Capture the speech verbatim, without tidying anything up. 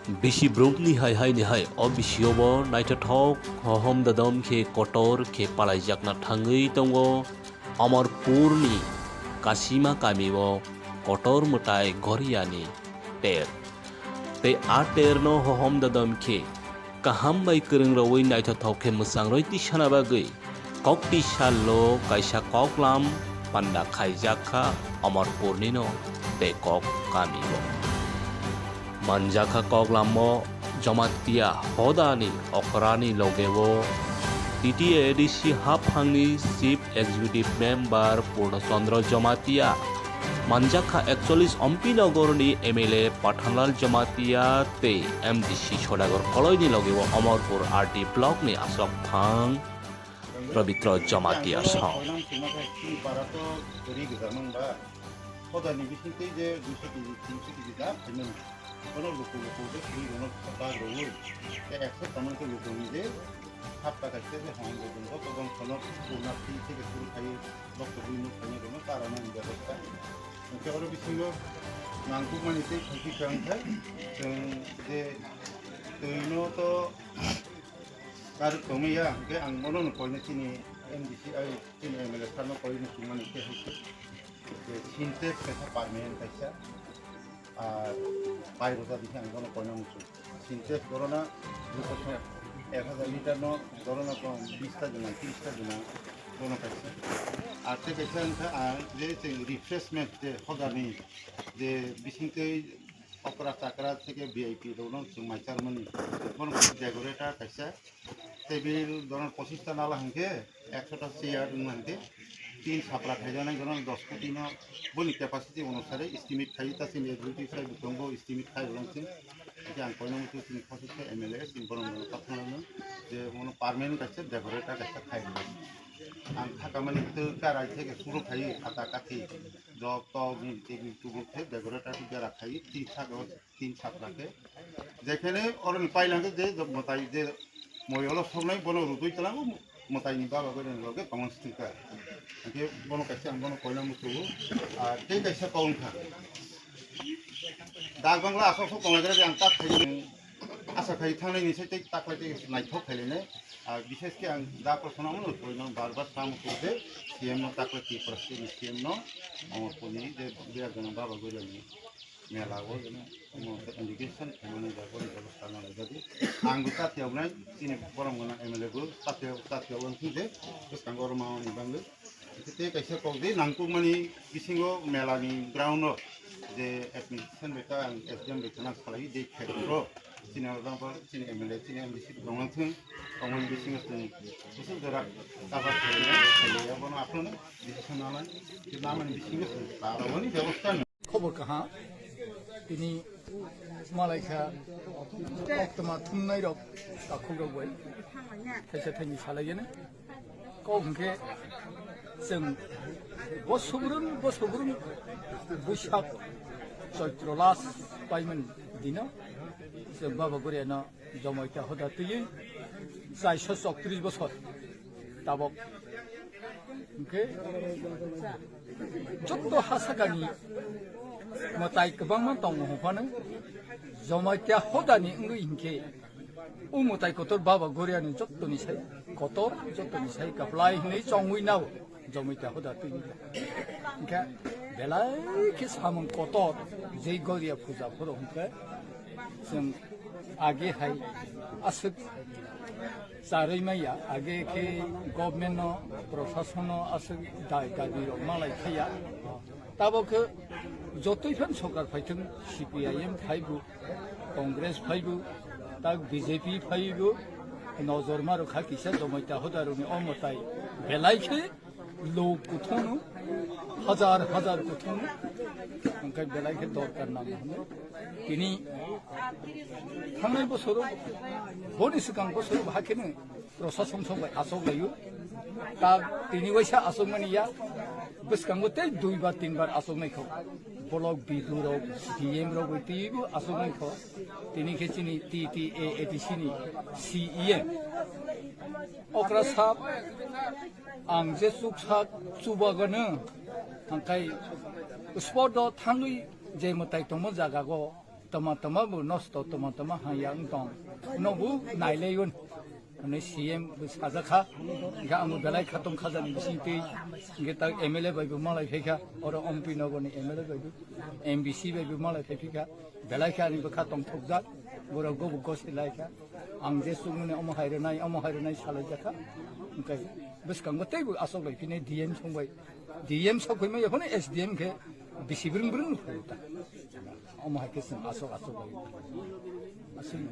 Bisi brumni hai hai ni hai o bisio bo naithothok hohom dodom khe kotor khe palaijakna thangwi tongo Amarpurni Kasima kamio kotor mwtai Goriani ter. Tei a terno hohom dodom khe kaham bai kwrwng rwui naithothok khe mwchangrwi tisana bagwi Kok twi salo kaisa koklam panda khaijak kha Amarpurnino tei kok kamio. Manjak kha koklamo Jamatia hodani okrani logeo T T A A D C haphangni Chief Executive Member Purno Chandra Jamatia, manjak kha ekchollis Ompi Nogorni M L A Pathanlal Jamatia tei M D C Sodagar Koloini logeo Amarpur R D Blockni aswk phang Rabitro Jamatia song. Hodani bising tei je duiso kg, tinso kg da phaimani. Bono luku luku je suri bono bag rwi. Te ekso tamang ke luku ni je hapta kaisa je hong bo dun bo tobang kono purna phi theke suru khai doktor bui nuk khai bono tara nang bebostha. Hingke oro bisingo nangkukmani tei khaiki kang khai chwng je twi no to Karwk tongwi ya, hwnkhe ang bono no koino chini M D C, ai, chini M L A sir no koino chumani khe hai khe. Je Sintex kaisa permanent kaisa, ar pai roja dikhe ang bono koino muchung. Sintex borona dui kosong ek hajar liter no borona kong bis ta jwnang, tris ta jwnang bono kaisa. Ar tei kaisa wngkha ang je chwng refreshment je hodani je bisingtwi okra chakra theke V I P rokno chwng mai charmani. Bono decorator kaisa. Table doron pochista nala hwnkhe ekso ta chair wngma hwnkhe tin sapra khaijaknai doron dos koti no boni capacity onusare estimate khai ta chini executive sai butongo estimate khai ulang chwng. Hwnkhe ang koino muchung chini khosok khe M L A chini borok rok pathorno je bono permanent kaisa decorator kaisa khai rwdi. Ang thakamani twi karai theke suru khai khata kathi jok tok ni table tubuk khe decorator khe bera khai tin saka tin sapra khe. Jekhene oroni pailangkhe je mwtai je moyolo soknai bono rutui tlango mwtaini baba gori loge tongmani swtwngkha. Hwnkhe bono kaisa ang bono koina muchungo. Ar tei kaisa kok wngkha. Dak bangla asok sok tonglai khe ang tak khai asa khai thangnai ni sai tei taklai tei naithok khai lainai. Ar bishes khe ang dak kosono mano koina bar bar sam ko je C M no taklai Tripura state ni C M no omo koni je biya gana baba gori ni. Mela o jeno omo invitation khaimani jaga ni bebostha nang jadi. Ang bo chati yawnai chini borom gana M L A bo chati chati yaw wng thung je bwskango oro ma ni bangwi. Tei kaisa kok di nangkukmani bisingo mela ni ground o je administration bai ta ang S D M bai ta nang salai de khai ro chini oro dang pa chini M L A chini M D C dong nang thung tongmani bisingo chwng kusuk jora kabar khaimani khaimani abono aphano decision nanai je namani bisingo chwng ta rwmani bebostha. Khobor kaham, tini malaikha koktwma thumnairok takhukrok bai thaisa thaini salaiyani. Kok hwnkhe chwng bo subrung, bo subrung Buisak Choitro last paimani dino chwng Baba Goriano Jomaita hoda twiwi chaiso choktrish bosor tabok. Hwnkhe joto ha sakani mwtai kwbangma tongo hwnphano Jomaita hodani wngwi hinkhe o mwtai kotor Baba Goriani jotoni sai kotor, jotoni sai kwplai hwnwi chongwi nao. Jomaita hoda twi hwnkhe belai khe samung kotor jei Goria puja phoro hwnkhe chwng age hai aswk charwi maya, age khe government no, prosason no aswk dai dabi rok malai khaya. Tabok khe jotoi phan sorkar phaithwng, C P I M phaibu, Congress phaibu, tak B J P phaibu, nojor ma rwkha kisa Jomaita hoda rokni o mwtai belai khe lok kuthung no, hajar hajar kuthung no, hwnkhe belai khe dorkar nang hwnwi. Tini thangnai bosoro, boni swkang bosoro bahai kheno prosason song bai achok laio. Ta tini waisa achok mani ya, bwskango tei dui bar tin bar achok nai kho. Block B D O rok, D M rok bai twibo achok nai kho. Tini khe chini T T A A D C ni C E M. Okra sap, ang je chuksak chubagano, hangkai spot o thangwi je mwtai tongmo jaga go, Tama tama bo nosto, tama tama haya wng tong. No bo nailai un. Ani C M bo sajak kha. Ga ang belai kha tong kha jani bising tei. Ge ta M L A bai bo malai khai kha. Oro M P nogo ni M L A bai bo. M D C bai bo malai khai kha. Belai kha ani bo kha tong thok jak. Boro go bo gosi lai kha. Ang je sung ni omo hai renai, omo hai renai salai jak kha. Engkai bwskango tei bo asok lai phine D M song bai. D M sok phai ma ya phone S D M khe bisi bring bring phai ta. Omo hai khe sung asok asok lai. Asing.